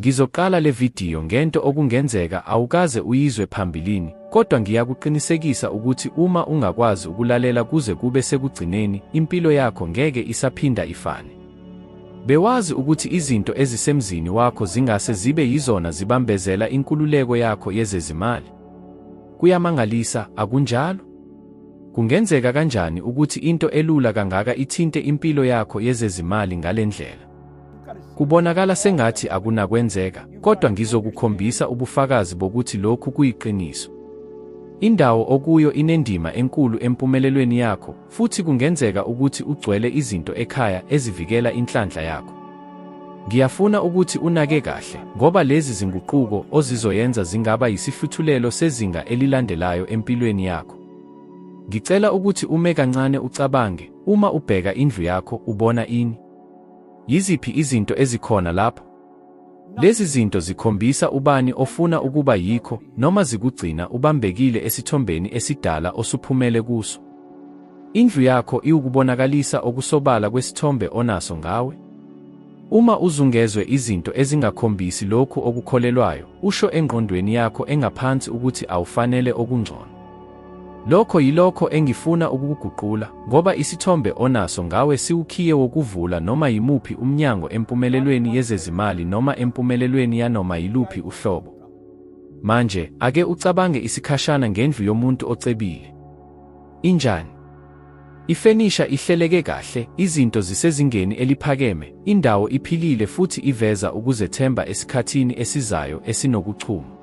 Ngizoqala le vidiyo ngento okungenzeka awukaze uyizwe phambilini, kodwa ngiyakuqinisekisa ukuthi uma ungakwazi ukulalela kuze kube sekugcineni, impilo yakho ngeke isaphinda ifane. Bewazi ukuthi izinto ezisemzini wakho zingase zibe yizona zibambezela inkululeko yakho yezezimali? Kuyamangalisa, akunjalo? Kungenzeka kanjani ukuthi into elula kangaka ithinte impilo yakho yezezimali ngale ndlela? Kubonakala sengathi akunakwenzeka, kodwa ngizokukhombisa ubufakazi bokuthi lokhu kuyiqiniso. Indawo okuyo inendima enkulu empumelelweni yakho, futhi kungenzeka ukuthi ugcwele izinto ekhaya ezivikela inhlanhla yakho. Ngiyafuna ukuthi unake kahle, ngoba lezi zinguquko ozizoyenza zingaba yisihluthulelo sezinga elilandelayo empilweni yakho. Ngicela ukuthi ume kancane ucabange, uma ubheka indlu yakho, ubona ini? Yiziphi izinto ezikhona lapho? Lezi zinto zikhombisa ubani ofuna ukuba yikho noma zikugcina ubambekile esithombeni esidala osuphumele kuso. Indlu yakho iwukubonakalisa okusobala kwesithombe onaso ngawe. Uma uzungezwe izinto ezingakhombisi lokhu okukholelwayo, usho engqondweni yakho engaphansi ukuthi awufanele okungcono. Lokho yilokho engifuna ukukuguqula, ngoba isithombe onaso ngawe siwukhiye wokuvula noma yimuphi umnyango empumelelweni yezezimali noma empumelelweni yanoma yiluphi uhlobo. Manje, ake ucabange isikhashana ngendlu yomuntu ocebile. Injani? Ifenisha ihleleke kahle, izinto zisezingeni eliphakeme, indawo iphilile futhi iveza ukuzethemba esikhathini esizayo esinokuchuma.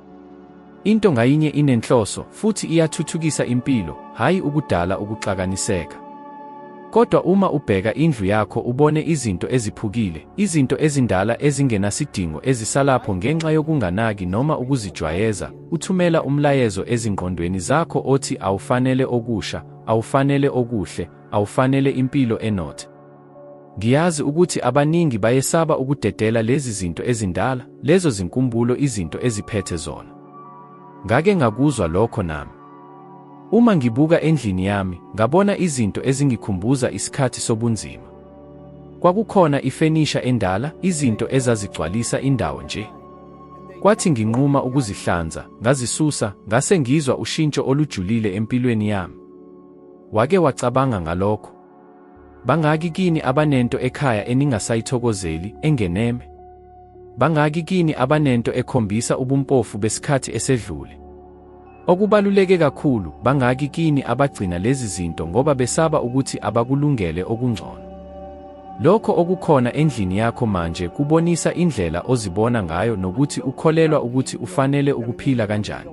Into ngayinye inenhloso futhi iyathuthukisa impilo, hhayi ukudala ukuxakaniseka. Kodwa uma ubheka indlu yakho ubone izinto eziphukile, izinto ezindala ezingenasidingo ezisalapho ngenxa yokunganaki noma ukuzijwayeza, uthumela umlayezo ezingqondweni zakho othi awufanele okusha, awufanele okuhle, awufanele impilo enothe. Ngiyazi ukuthi abaningi bayesaba ukudedela lezi zinto ezindala, lezo zinkumbulo izinto eziphethe zona. Ngake ngakuzwa lokho nami. Uma ngibuka endlini yami, ngabona izinto ezingikhumbuza isikhathi sobunzima. Kwakukhona ifenisha endala, izinto ezazigcwalisa indawo nje. Kwathi nginquma ukuzihlanza, ngazisusa, ngase ngizwa ushintsho olujulile empilweni yami. Wake wacabanga ngalokho? Bangaki kini abanento ekhaya eningasayithokozeli, engeneme? Bangaki kini abanento ekhombisa ubumpofu besikhathi esedlule? Okubaluleke kakhulu, bangaki kini abagcina lezi zinto ngoba besaba ukuthi abakulungele okungcono? Lokho okukhona endlini yakho manje kubonisa indlela ozibona ngayo nokuthi ukholelwa ukuthi ufanele ukuphila kanjani.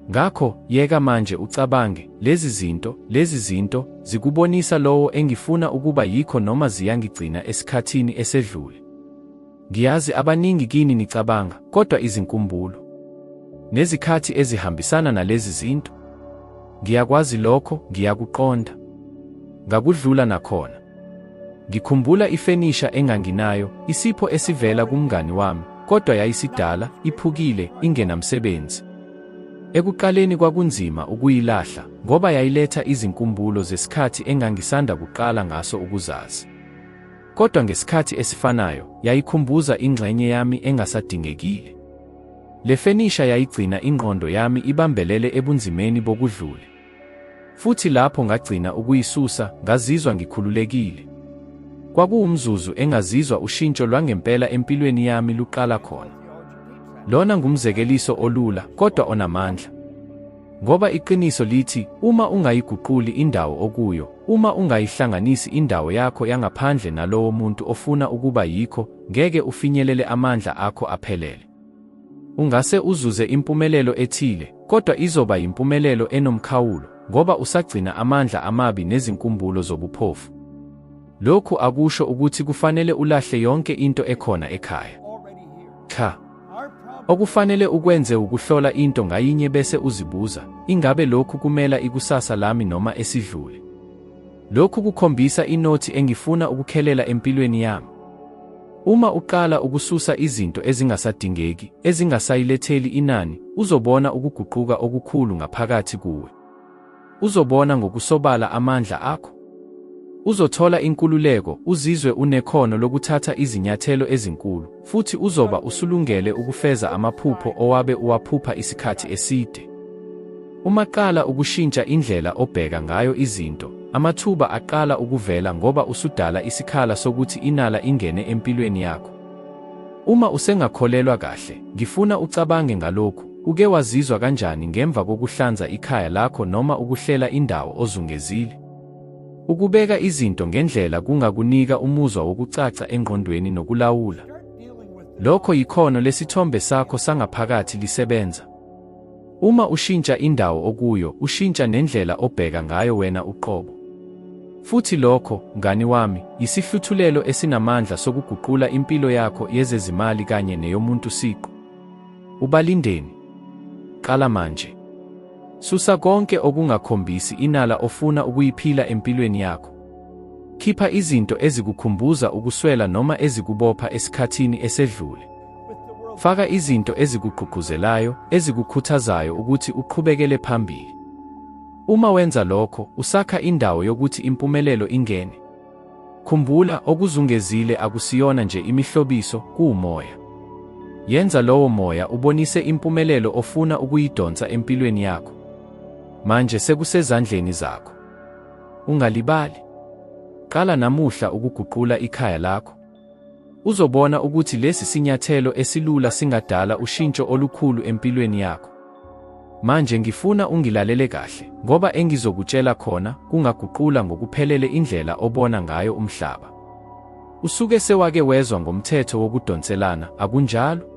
Ngakho, yeka manje ucabange, lezi zinto, lezi zinto, zikubonisa lowo engifuna ukuba yikho noma ziyangigcina esikhathini esedlule. Ngiyazi abaningi kini nicabanga, kodwa izinkumbulo. Nezikhathi ezihambisana nalezi zinto. Ngiyakwazi lokho, ngiyakuqonda. Ngakudlula nakhona. Ngikhumbula ifenisha enganginayo, isipho esivela kumngani wami, kodwa yayisidala, iphukile, ingenamsebenzi. Ekuqaleni kwakunzima ukuyilahla, ngoba yayiletha izinkumbulo zesikhathi engangisanda kuqala ngaso ukuzazi. Kodwa ngesikhathi esifanayo, yayikhumbuza ingxenye yami engasadingekile. Le fenisha yayigcina ingqondo yami ibambelele ebunzimeni bokudlule. Futhi lapho ngagcina ukuyisusa, ngazizwa ngikhululekile. Kwakuwumzuzu engazizwa ushintsho lwangempela empilweni yami luqala khona. Lona ngumzekeliso olula, kodwa onamandla. Ngoba iqiniso lithi, uma ungayiguquli indawo okuyo, uma ungayihlanganisi indawo yakho yangaphandle nalowo muntu ofuna ukuba yikho, ngeke ufinyelele amandla akho aphelele. Ungase uzuze impumelelo ethile, kodwa izoba yimpumelelo enomkhawulo, ngoba usagcina amandla amabi nezinkumbulo zobuphofu. Lokhu akusho ukuthi kufanele ulahle yonke into ekhona ekhaya. Cha. Okufanele ukwenze wukuhlola into ngayinye bese uzibuza, ingabe lokhu kumela ikusasa lami noma esidlule? Lokhu kukhombisa inothi engifuna ukukhelela empilweni yami. Uma uqala ukususa izinto ezingasadingeki, ezingasayiletheli inani, uzobona ukuguquka okukhulu ngaphakathi kuwe. Uzobona ngokusobala amandla akho. Uzothola inkululeko, uzizwe unekhono lokuthatha izinyathelo ezinkulu, futhi uzoba usulungele ukufeza amaphupho owabe uwaphupha isikhathi eside. Uma qala ukushintsha indlela obheka ngayo izinto, amathuba aqala ukuvela ngoba usudala isikhala sokuthi inala ingene empilweni yakho. Uma usengakholelwa kahle, ngifuna ucabange ngalokhu, uke wazizwa kanjani ngemva kokuhlanza ikhaya lakho noma ukuhlela indawo ozungezile? Ukubeka izinto ngendlela kungakunika umuzwa wokucaca engqondweni nokulawula. Lokho yikhono lesithombe sakho sangaphakathi lisebenza. Uma ushintsha indawo okuyo, ushintsha nendlela obheka ngayo wena uqobo. Futhi lokho, mngani wami, yisihluthulelo esinamandla sokuguqula impilo yakho yezezimali kanye neyomuntu siqu. Ubalindeni? Qala manje. Susa konke okungakhombisi inala ofuna ukuyiphila empilweni yakho. Khipha izinto ezikukhumbuza ukuswela noma ezikubopha esikhathini esedlule. Faka izinto ezikugqugquzelayo, ezikukhuthazayo ukuthi uqhubekele phambili. Uma wenza lokho, usakha indawo yokuthi impumelelo ingene. Khumbula, okuzungezile akusiyona nje imihlobiso, kuwumoya. Yenza lowo moya ubonise impumelelo ofuna ukuyidonsa empilweni yakho. Manje sekusezandleni zakho. Ungalibali. Qala namuhla ukuguqula ikhaya lakho. Uzobona ukuthi lesi sinyathelo esilula singadala ushintsho olukhulu empilweni yakho. Manje ngifuna ungilalele kahle, ngoba engizokutshela khona kungaguqula ngokuphelele indlela obona ngayo umhlaba. Usuke sewake wezwa ngomthetho wokudonselana, akunjalo?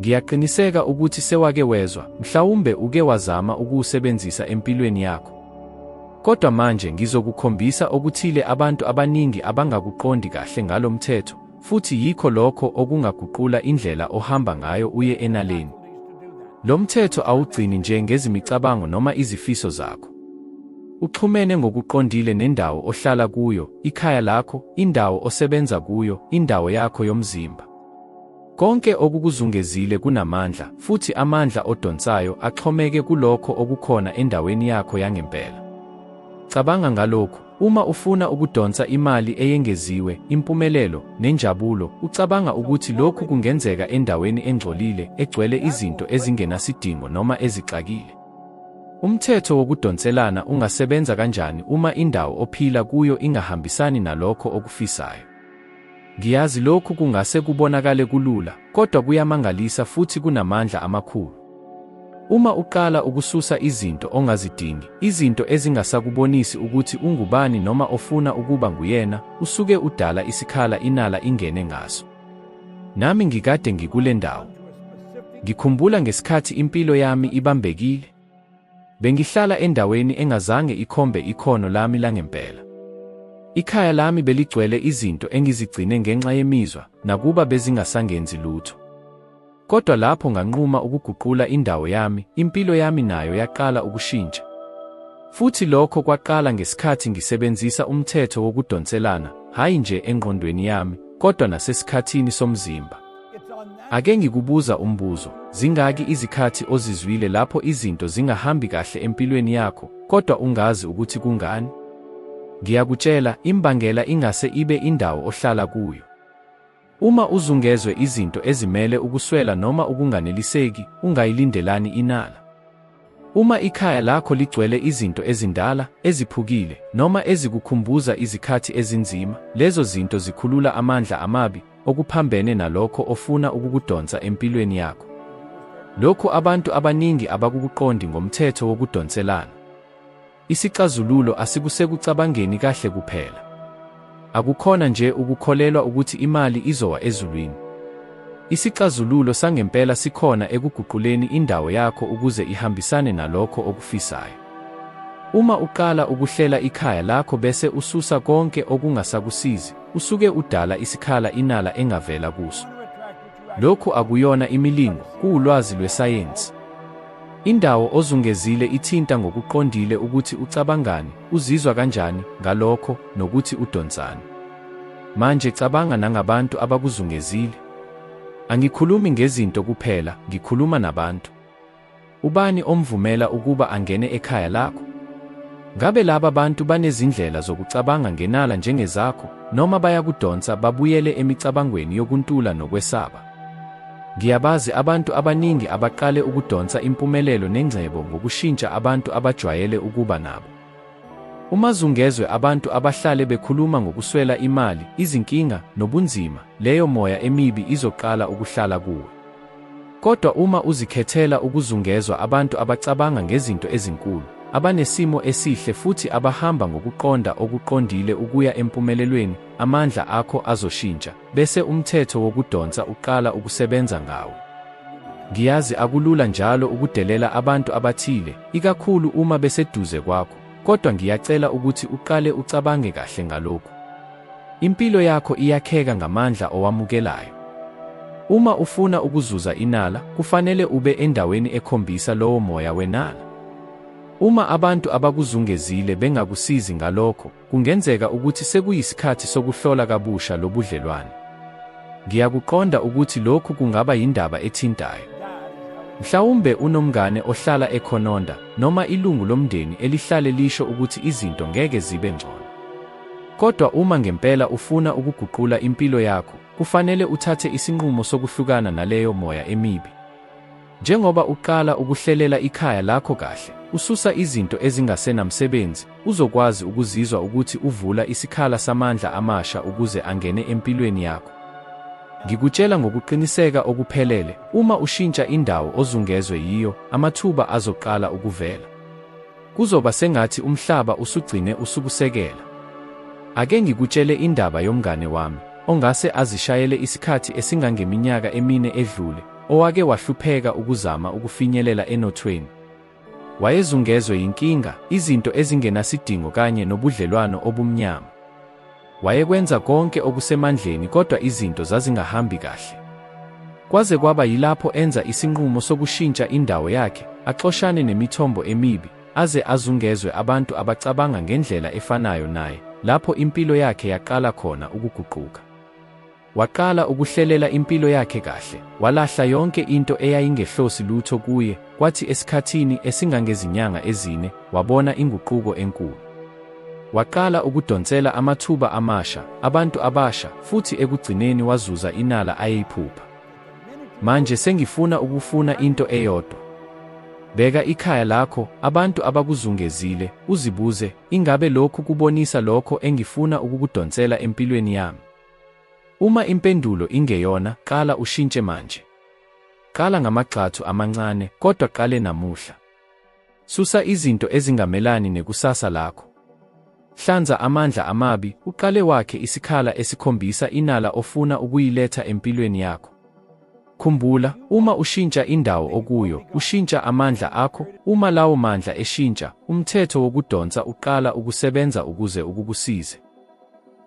Ngiyaqiniseka ukuthi sewake wezwa, mhlawumbe uke wazama ukuwusebenzisa empilweni yakho. Kodwa manje ngizokukhombisa okuthile abantu abaningi abangakuqondi kahle ngalo mthetho, futhi yikho lokho okungaguqula indlela ohamba ngayo uye enaleni. Lo mthetho awugcini nje ngezimicabango noma izifiso zakho. Uxhumene ngokuqondile nendawo ohlala kuyo, ikhaya lakho, indawo osebenza kuyo, indawo yakho yomzimba. Konke okukuzungezile kunamandla, futhi amandla odonsayo axhomeke kulokho okukhona endaweni yakho yangempela. Cabanga ngalokhu, uma ufuna ukudonsa imali eyengeziwe, impumelelo, nenjabulo, ucabanga ukuthi lokhu kungenzeka endaweni engcolile, egcwele izinto ezingenasidingo noma ezixakile? Umthetho wokudonselana ungasebenza kanjani uma indawo ophila kuyo ingahambisani nalokho okufisayo? Ngiyazi lokhu kungase kubonakale kulula, kodwa kuyamangalisa futhi kunamandla amakhulu. Uma uqala ukususa izinto ongazidingi, izinto ezingasakubonisi ukuthi ungubani noma ofuna ukuba nguyena, usuke udala isikhala inala ingene ngaso. Nami ngikade ngikule ndawo. Ngikhumbula ngesikhathi impilo yami ibambekile. Bengihlala endaweni engazange ikhombe ikhono lami langempela. Ikhaya lami beligcwele izinto engizigcine ngenxa yemizwa, nakuba bezingasangenzi lutho. Kodwa lapho nganquma ukuguqula indawo yami, impilo yami nayo yaqala ukushintsha. Futhi lokho kwaqala ngesikhathi ngisebenzisa umthetho wokudonselana, hhayi nje engqondweni yami, kodwa nasesikhathini somzimba. Ake ngikubuza umbuzo, zingaki izikhathi ozizwile lapho izinto zingahambi kahle empilweni yakho, kodwa ungazi ukuthi kungani? Ngiyakutshela, imbangela ingase ibe indawo ohlala kuyo. Uma uzungezwe izinto ezimele ukuswela noma ukunganeliseki, ungayilindelani inala? Uma ikhaya lakho ligcwele izinto ezindala, eziphukile, noma ezikukhumbuza izikhathi ezinzima, lezo zinto zikhulula amandla amabi, okuphambene nalokho ofuna ukukudonsa empilweni yakho. Lokhu abantu abaningi abakukuqondi ngomthetho wokudonselana. Isixazululo asikusekucabangeni kahle kuphela. Akukhona nje ukukholelwa ukuthi imali izowa ezulwini. Isixazululo sangempela sikhona ekuguquleni indawo yakho ukuze ihambisane nalokho okufisayo. Uma uqala ukuhlela ikhaya lakho bese ususa konke okungasakusizi, usuke udala isikhala inala engavela kuso. Lokhu akuyona imilingo, kuwulwazi lwesayensi. Indawo ozungezile ithinta ngokuqondile ukuthi ucabangani, uzizwa kanjani ngalokho, nokuthi udonsani. Manje cabanga nangabantu abakuzungezile. Angikhulumi ngezinto kuphela, ngikhuluma nabantu. Ubani omvumela ukuba angene ekhaya lakho? Ngabe laba bantu banezindlela zokucabanga ngenala njengezakho, noma bayakudonsa babuyele emicabangweni yokuntula nokwesaba? Ngiyabazi abantu abaningi abaqale ukudonsa impumelelo nengcebo ngokushintsha abantu abajwayele ukuba nabo. Uma zungezwe abantu abahlale bekhuluma ngokuswela imali, izinkinga, nobunzima, leyo moya emibi izoqala ukuhlala kuwe. Kodwa uma uzikhethela ukuzungezwa abantu abacabanga ngezinto ezinkulu, abanesimo esihle futhi abahamba ngokuqonda okuqondile ukuya empumelelweni, amandla akho azoshintsha, bese umthetho wokudonsa uqala ukusebenza ngawe. Ngiyazi akulula njalo ukudelela abantu abathile, ikakhulu uma beseduze kwakho, kodwa ngiyacela ukuthi uqale ucabange kahle ngalokhu. Impilo yakho iyakheka ngamandla owamukelayo. Uma ufuna ukuzuza inala, kufanele ube endaweni ekhombisa lowo moya wenala. Uma abantu abakuzungezile bengakusizi ngalokho, kungenzeka ukuthi sekuyisikhathi sokuhlola kabusha lobudlelwane. Ngiyakuqonda ukuthi lokhu kungaba yindaba ethintayo. Mhlawumbe unomngane ohlala ekhononda, noma ilungu lomndeni elihlale lisho ukuthi izinto ngeke zibe ngcono. Kodwa uma ngempela ufuna ukuguqula impilo yakho, kufanele uthathe isinqumo sokuhlukana naleyo moya emibi. Njengoba uqala ukuhlelela ikhaya lakho kahle, ususa izinto ezingasenamsebenzi, uzokwazi ukuzizwa ukuthi uvula isikhala samandla amasha ukuze angene empilweni yakho. Ngikutshela ngokuqiniseka okuphelele, uma ushintsha indawo ozungezwe yiyo, amathuba azoqala ukuvela. Kuzoba sengathi umhlaba usugcine usukusekela. Ake ngikutshele indaba yomngane wami, ongase azishayele isikhathi esingangeminyaka emine edlule, owake wahlupheka ukuzama ukufinyelela enothweni. Wayezungezwe yinkinga, izinto ezingenasidingo kanye nobudlelwano obumnyama. Wayekwenza konke okusemandleni kodwa izinto zazingahambi kahle. Kwaze kwaba yilapho enza isinqumo sokushintsha indawo yakhe, axoshane nemithombo emibi, aze azungezwe abantu abacabanga ngendlela efanayo naye, lapho impilo yakhe yaqala khona ukuguquka. Waqala ukuhlelela impilo yakhe kahle, walahla yonke into eyayingehlosi lutho kuye, kwathi esikhathini esingangezinyanga ezine, wabona inguquko enkulu. Waqala ukudonsela amathuba amasha, abantu abasha, futhi ekugcineni wazuza inala ayeyiphupha. Manje sengifuna ukufuna into eyodwa. Bheka ikhaya lakho, abantu abakuzungezile, uzibuze, ingabe lokhu kubonisa lokho engifuna ukukudonsela empilweni yami? Uma impendulo ingeyona, qala ushintshe manje. Qala ngamagxathu amancane, kodwa qale namuhla. Susa izinto ezingamelani nekusasa lakho. Hlanza amandla amabi, uqale wakhe isikhala esikhombisa inala ofuna ukuyiletha empilweni yakho. Khumbula, uma ushintsha indawo okuyo, ushintsha amandla akho, uma lawo mandla eshintsha, umthetho wokudonsa uqala ukusebenza ukuze ukukusize.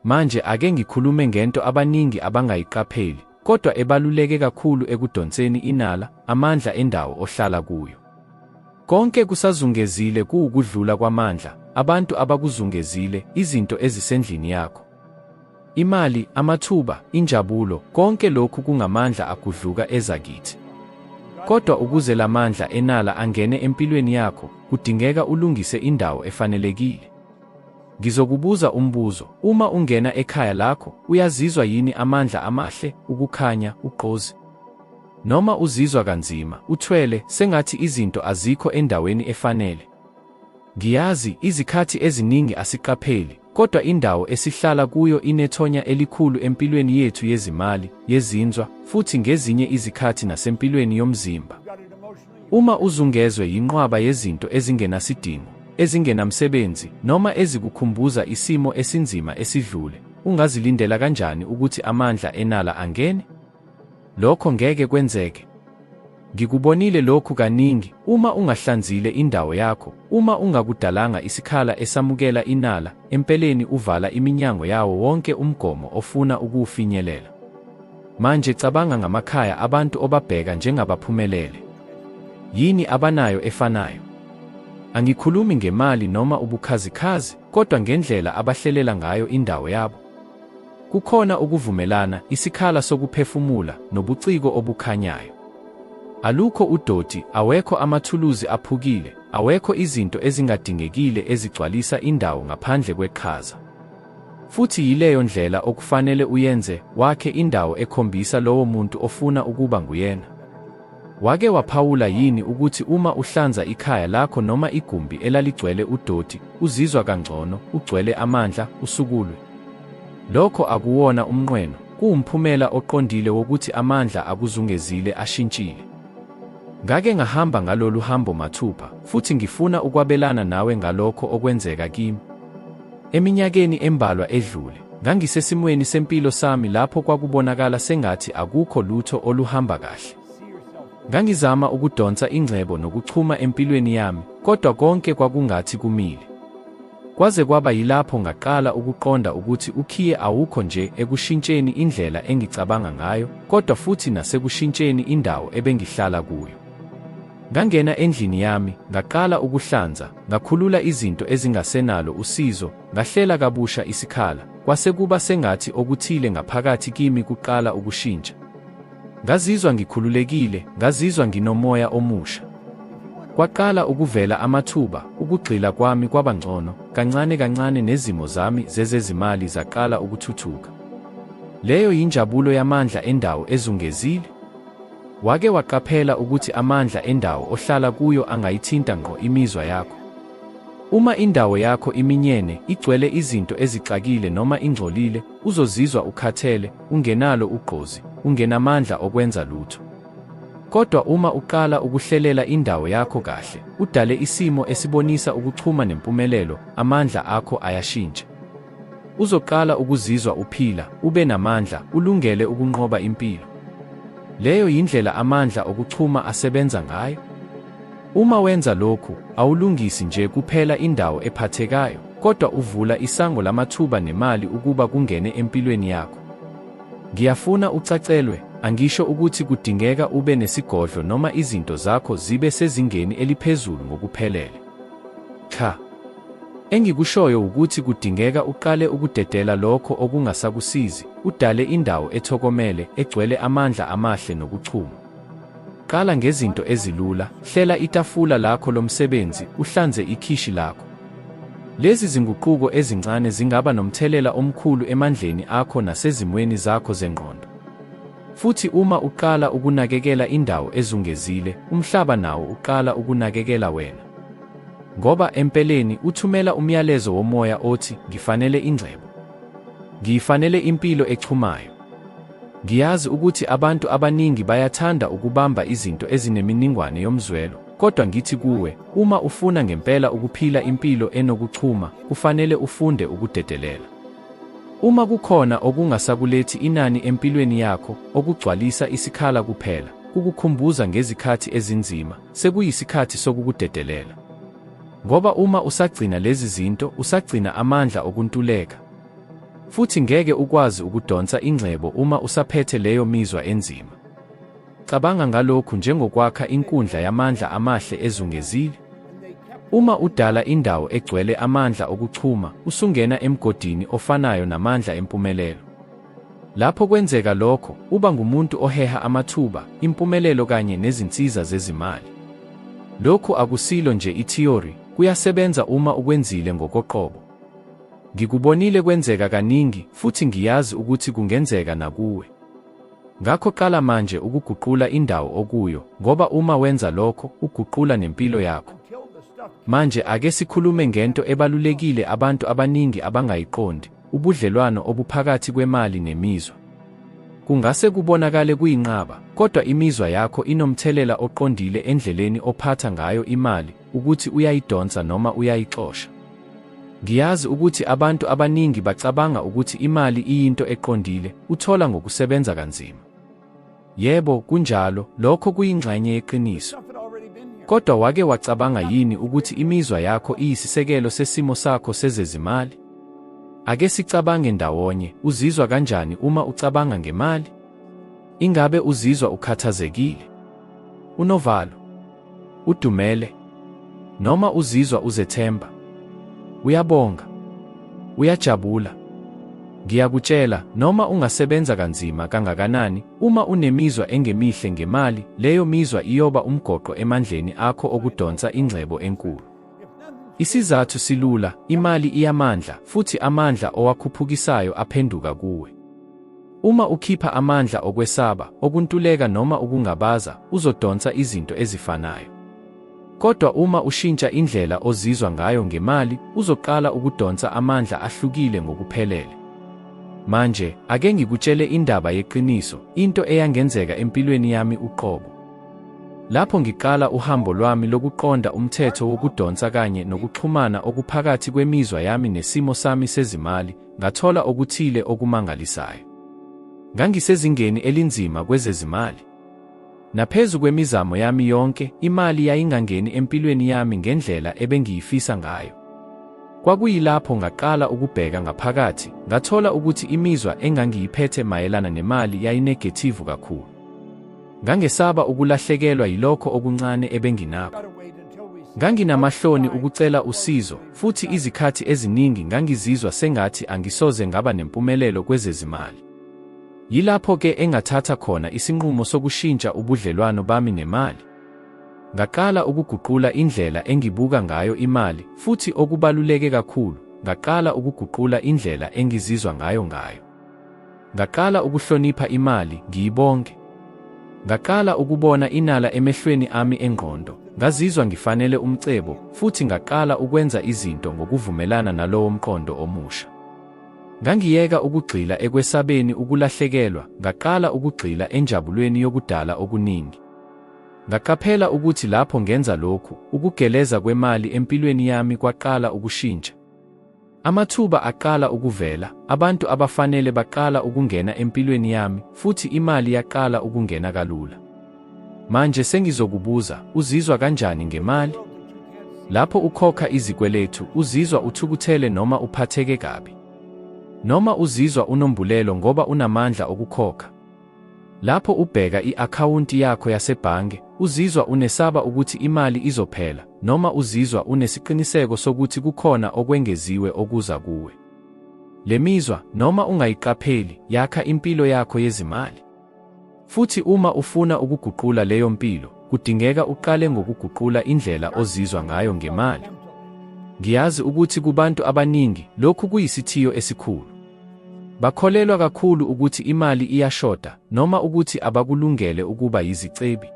Manje ake ngikhulume ngento abaningi abangayiqapheli, kodwa ebaluleke kakhulu ekudonseni inala, amandla endawo ohlala kuyo. Konke kusazungezile kuwukudlula kwamandla, abantu abakuzungezile, izinto ezisendlini yakho. Imali, amathuba, injabulo, konke lokhu kungamandla agudluka eza kithi. Kodwa ukuze lamandla enala angene empilweni yakho, kudingeka ulungise indawo efanelekile. Ngizokubuza umbuzo, uma ungena ekhaya lakho, uyazizwa yini amandla amahle, ukukhanya, ugqozi? Noma uzizwa kanzima, uthwele, sengathi izinto azikho endaweni efanele? Ngiyazi, izikhathi eziningi asiqapheli, kodwa indawo esihlala kuyo inethonya elikhulu empilweni yethu yezimali, yezinzwa, futhi ngezinye izikhathi nasempilweni yomzimba. Uma uzungezwe yinqwaba yezinto ezingenasidingo, ezingenamsebenzi, noma ezikukhumbuza isimo esinzima esidlule, ungazilindela kanjani ukuthi amandla enala angene? Lokho ngeke kwenzeke. Ngikubonile lokhu kaningi, uma ungahlanzile indawo yakho, uma ungakudalanga isikhala esamukela inala, empeleni uvala iminyango yawo wonke umgomo ofuna ukuwufinyelela. Manje cabanga ngamakhaya abantu obabheka njengabaphumelele. Yini abanayo efanayo? Angikhulumi ngemali noma ubukhazikhazi, kodwa ngendlela abahlelela ngayo indawo yabo. Kukhona ukuvumelana, isikhala sokuphefumula, nobuciko obukhanyayo. Alukho udoti, awekho amathuluzi aphukile, Awekho izinto ezingadingekile ezigcwalisa indawo ngaphandle kweqhaza. Futhi yileyo ndlela okufanele uyenze, wakhe indawo ekhombisa lowo muntu ofuna ukuba nguyena. Wake waphawula yini ukuthi uma uhlanza ikhaya lakho noma igumbi elaligcwele udoti, uzizwa kangcono, ugcwele amandla, usukulwe? Lokho akuwona umnqweno, kuwumphumela oqondile wokuthi amandla akuzungezile ashintshile. Ngake ngahamba ngalolu hambo mathupha, futhi ngifuna ukwabelana nawe ngalokho okwenzeka kimi. Eminyakeni embalwa edlule, ngangisesimweni sempilo sami lapho kwakubonakala sengathi akukho lutho oluhamba kahle. Ngangizama ukudonsa ingcebo nokuchuma empilweni yami, kodwa konke kwakungathi kumile. Kwaze kwaba yilapho ngaqala ukuqonda ukuthi ukhiye awukho nje ekushintsheni indlela engicabanga ngayo, kodwa futhi nasekushintsheni indawo ebengihlala kuyo. Ngangena endlini yami, ngaqala ukuhlanza, ngakhulula izinto ezingasenalo usizo, ngahlela kabusha isikhala, kwase kuba sengathi okuthile ngaphakathi kimi kuqala ukushintsha. Ngazizwa ngikhululekile, ngazizwa nginomoya omusha. Kwaqala ukuvela amathuba, ukugxila kwami kwaba ngcono, kancane kancane nezimo zami zezezimali zaqala ukuthuthuka. Leyo yinjabulo yamandla endawo ezungezile. Wake waqaphela ukuthi amandla endawo ohlala kuyo angayithinta ngqo imizwa yakho? Uma indawo yakho iminyene, igcwele izinto ezixakile noma ingcolile, uzozizwa ukhathele, ungenalo ugqozi, ungenamandla okwenza lutho. Kodwa uma uqala ukuhlelela indawo yakho kahle, udale isimo esibonisa ukuchuma nempumelelo, amandla akho ayashintsha. Uzoqala ukuzizwa uphila, ube namandla, ulungele ukunqoba impilo. Leyo yindlela amandla okuchuma asebenza ngayo. Uma wenza lokhu, awulungisi nje kuphela indawo ephathekayo, kodwa uvula isango lamathuba nemali ukuba kungene empilweni yakho. Ngiyafuna ucacelwe, angisho ukuthi kudingeka ube nesigodlo noma izinto zakho zibe sezingeni eliphezulu ngokuphelele. Cha. Engikushoyo wukuthi kudingeka uqale ukudedela lokho okungasakusizi, udale indawo ethokomele, egcwele amandla amahle nokuchuma. Qala ngezinto ezilula, hlela itafula lakho lomsebenzi, uhlanze ikhishi lakho. Lezi zinguquko ezincane zingaba nomthelela omkhulu emandleni akho nasezimweni zakho zengqondo. Futhi uma uqala ukunakekela indawo ezungezile, umhlaba nawo uqala ukunakekela wena. Ngoba empeleni uthumela umyalezo womoya othi, Ngifanele ingcebo. Ngiyifanele impilo echumayo. Ngiyazi ukuthi abantu abaningi bayathanda ukubamba izinto ezineminingwane yomzwelo, kodwa ngithi kuwe, uma ufuna ngempela ukuphila impilo enokuchuma, kufanele ufunde ukudedelela. Uma kukhona okungasakulethi inani empilweni yakho, okugcwalisa isikhala kuphela, kukukhumbuza ngezikhathi ezinzima, sekuyisikhathi sokukudedelela. Ngoba uma usagcina lezi zinto, usagcina amandla okuntuleka. Futhi ngeke ukwazi ukudonsa ingcebo uma usaphethe leyo mizwa enzima. Cabanga ngalokhu njengokwakha inkundla yamandla amahle ezungezile. Uma udala indawo egcwele amandla okuchuma, usungena emgodini ofanayo namandla empumelelo. Lapho kwenzeka lokho, uba ngumuntu oheha amathuba, impumelelo kanye nezinsiza zezimali. Lokhu akusilo nje ithiyori, kuyasebenza uma ukwenzile ngokoqobo. Ngikubonile kwenzeka kaningi, futhi ngiyazi ukuthi kungenzeka nakuwe. Ngakho qala manje ukuguqula indawo okuyo, ngoba uma wenza lokho, uguqula nempilo yakho. Manje ake sikhulume ngento ebalulekile abantu abaningi abangayiqondi, ubudlelwano obuphakathi kwemali nemizwa. Kungase kubonakale kuyinqaba, kodwa imizwa yakho inomthelela oqondile endleleni ophatha ngayo imali, ukuthi uyayidonsa noma uyayixosha. Ngiyazi ukuthi abantu abaningi bacabanga ukuthi imali iyinto eqondile, uthola ngokusebenza kanzima. Yebo, kunjalo, lokho kuyingxenye yeqiniso. Kodwa wake wacabanga yini ukuthi imizwa yakho iyisisekelo sesimo sakho sezezimali? Ake sicabange ndawonye, uzizwa kanjani uma ucabanga ngemali? Ingabe uzizwa ukhathazekile? Unovalo? Udumele? Noma uzizwa uzethemba? Uyabonga? Uyajabula? Ngiyakutshela, noma ungasebenza kanzima kangakanani, uma unemizwa engemihle ngemali, leyo mizwa iyoba umgoqo emandleni akho okudonsa ingcebo enkulu. Isizathu silula, imali iyamandla, futhi amandla owakhuphukisayo aphenduka kuwe. Uma ukhipha amandla okwesaba, okuntuleka noma ukungabaza, uzodonsa izinto ezifanayo. Kodwa uma ushintsha indlela ozizwa ngayo ngemali, uzoqala ukudonsa amandla ahlukile ngokuphelele. Manje, ake ngikutshele indaba yeqiniso, into eyangenzeka empilweni yami uqobo. Lapho ngiqala uhambo lwami lokuqonda umthetho wokudonsa kanye nokuxhumana okuphakathi kwemizwa yami nesimo sami sezimali, ngathola okuthile okumangalisayo. Ngangisezingeni elinzima kwezezimali. Naphezu kwemizamo yami yonke, imali yayingangeni empilweni yami ngendlela ebengiyifisa ngayo. Kwakuyilapho ngaqala ukubheka ngaphakathi, ngathola ukuthi imizwa engangiyiphethe mayelana nemali yayinegethivu kakhulu. Ngangesaba ukulahlekelwa yilokho okuncane ebenginakho. Nganginamahloni ukucela usizo, futhi izikhathi eziningi ngangizizwa sengathi angisoze ngaba nempumelelo kwezezimali. Yilapho-ke engathatha khona isinqumo sokushintsha ubudlelwano bami nemali. Ngaqala ukuguqula indlela engibuka ngayo imali, futhi okubaluleke kakhulu, ngaqala ukuguqula indlela engizizwa ngayo ngayo. Ngaqala ukuhlonipha imali, ngiyibonge. Ngaqala ukubona inala emehlweni ami engqondo, ngazizwa ngifanele umcebo, futhi ngaqala ukwenza izinto ngokuvumelana nalowo mqondo omusha. Ngangiyeka ukugxila ekwesabeni ukulahlekelwa, ngaqala ukugxila enjabulweni yokudala okuningi. Ngaqaphela ukuthi lapho ngenza lokhu, ukugeleza kwemali empilweni yami kwaqala ukushintsha. Amathuba aqala ukuvela, abantu abafanele baqala ukungena empilweni yami, futhi imali yaqala ukungena kalula. Manje sengizokubuza, uzizwa kanjani ngemali? Lapho ukhokha izikweletu, uzizwa uthukuthele noma uphatheke kabi? Noma uzizwa unombulelo ngoba unamandla okukhokha? Lapho ubheka i-akhawunti yakho yasebhange, uzizwa unesaba ukuthi imali izophela, noma uzizwa unesiqiniseko sokuthi kukhona okwengeziwe okuza kuwe? Le mizwa, noma ungayiqapheli, yakha impilo yakho yezimali. Futhi uma ufuna ukuguqula leyo mpilo, kudingeka uqale ngokuguqula indlela ozizwa ngayo ngemali. Ngiyazi ukuthi kubantu abaningi, lokhu kuyisithiyo esikhulu. Bakholelwa kakhulu ukuthi imali iyashoda noma ukuthi abakulungele ukuba yizicebi.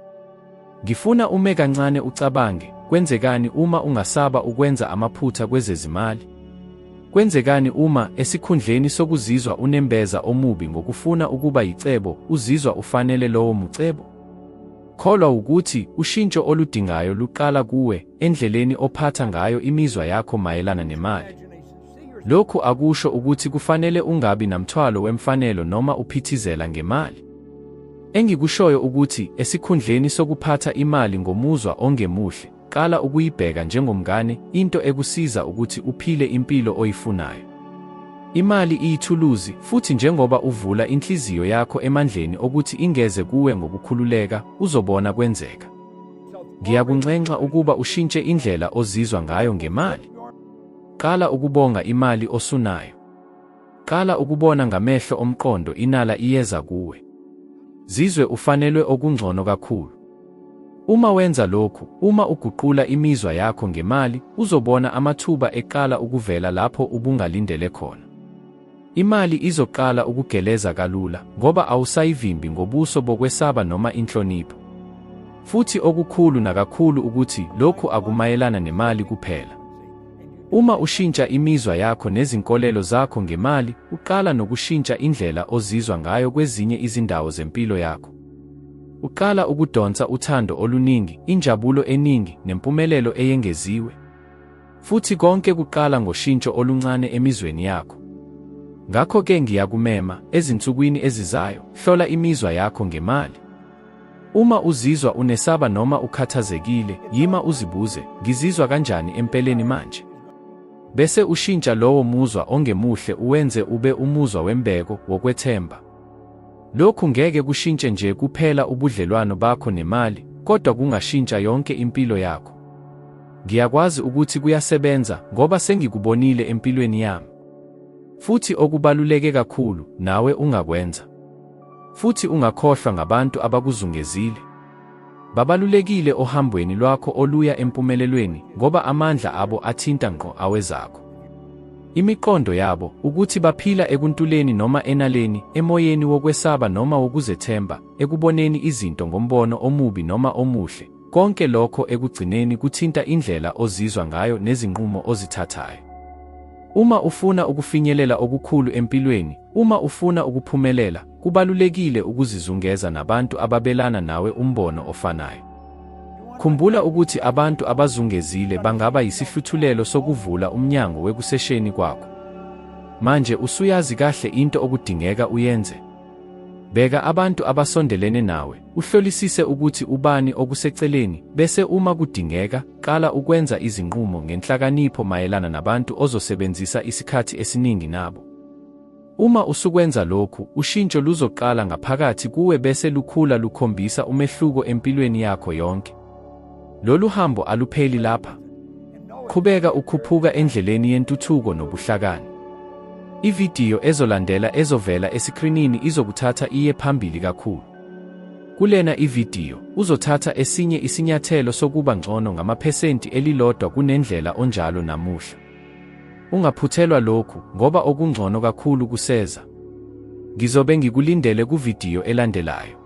Ngifuna ume kancane ucabange, kwenzekani uma ungasaba ukwenza amaphutha kwezezimali? Kwenzekani uma, esikhundleni sokuzizwa unembeza omubi ngokufuna ukuba yicebo, uzizwa ufanele lowo mucebo? Kholwa wukuthi ushintsho oludingayo luqala kuwe, endleleni ophatha ngayo imizwa yakho mayelana nemali. Lokhu akusho ukuthi kufanele ungabi namthwalo wemfanelo noma uphithizela ngemali. Engikushoyo ukuthi esikhundleni sokuphatha imali ngomuzwa ongemuhle, qala ukuyibheka njengomngane, into ekusiza ukuthi uphile impilo oyifunayo. Imali iyithuluzi, futhi njengoba uvula inhliziyo yakho emandleni okuthi ingeze kuwe ngokukhululeka, uzobona kwenzeka. Ngiyakunxenxa ukuba ushintshe indlela ozizwa ngayo ngemali. Qala ukubonga imali osunayo. Qala ukubona ngamehlo omqondo inala iyeza kuwe. Zizwe ufanelwe okungcono kakhulu. Uma wenza lokhu, uma uguqula imizwa yakho ngemali, uzobona amathuba eqala ukuvela lapho ubungalindele khona. Imali izoqala ukugeleza kalula ngoba awusayivimbi ngobuso bokwesaba noma inhlonipho. Futhi okukhulu nakakhulu ukuthi lokhu akumayelana nemali kuphela. Uma ushintsha imizwa yakho nezinkolelo zakho ngemali, uqala nokushintsha indlela ozizwa ngayo kwezinye izindawo zempilo yakho. Uqala ukudonsa uthando oluningi, injabulo eningi, nempumelelo eyengeziwe. Futhi konke kuqala ngoshintsho oluncane emizweni yakho. Ngakho-ke ngiyakumema, ezinsukwini ezizayo, hlola imizwa yakho ngemali. Uma uzizwa unesaba noma ukhathazekile, yima uzibuze, ngizizwa kanjani empeleni manje? Bese ushintsha lowo muzwa ongemuhle uwenze ube umuzwa wembeko, wokwethemba. Lokhu ngeke kushintshe nje kuphela ubudlelwano bakho nemali, kodwa kungashintsha yonke impilo yakho. Ngiyakwazi ukuthi kuyasebenza ngoba sengikubonile empilweni yami. Futhi okubaluleke kakhulu, nawe ungakwenza. Futhi ungakhohlwa ngabantu abakuzungezile. Babalulekile ohambweni lwakho oluya empumelelweni ngoba amandla abo athinta ngqo awezakho. Imiqondo yabo, ukuthi baphila ekuntuleni noma enaleni, emoyeni wokwesaba noma wokuzethemba, ekuboneni izinto ngombono omubi noma omuhle, konke lokho ekugcineni kuthinta indlela ozizwa ngayo nezinqumo ozithathayo. Uma ufuna ukufinyelela okukhulu empilweni, uma ufuna ukuphumelela, kubalulekile ukuzizungeza nabantu ababelana nawe umbono ofanayo. Khumbula ukuthi abantu abazungezile bangaba yisihluthulelo sokuvula umnyango wekusesheni kwakho. Manje usuyazi kahle into okudingeka uyenze. Bheka abantu abasondelene nawe, uhlolisise ukuthi ubani okuseceleni, bese uma kudingeka, qala ukwenza izinqumo ngenhlakanipho mayelana nabantu ozosebenzisa isikhathi esiningi nabo. Uma usukwenza lokhu, ushintsho luzoqala ngaphakathi kuwe bese lukhula lukhombisa umehluko empilweni yakho yonke. Lolu hambo alupheli lapha. Qhubeka ukhuphuka endleleni yentuthuko nobuhlakani. Ividiyo ezolandela ezovela esikrinini izokuthatha iye phambili kakhulu. Kulena ividiyo, uzothatha esinye isinyathelo sokuba ngcono ngamaphesenti elilodwa kunendlela onjalo namuhla. Ungaphuthelwa lokhu, ngoba okungcono kakhulu kuseza. Ngizobe ngikulindele kuvidiyo elandelayo.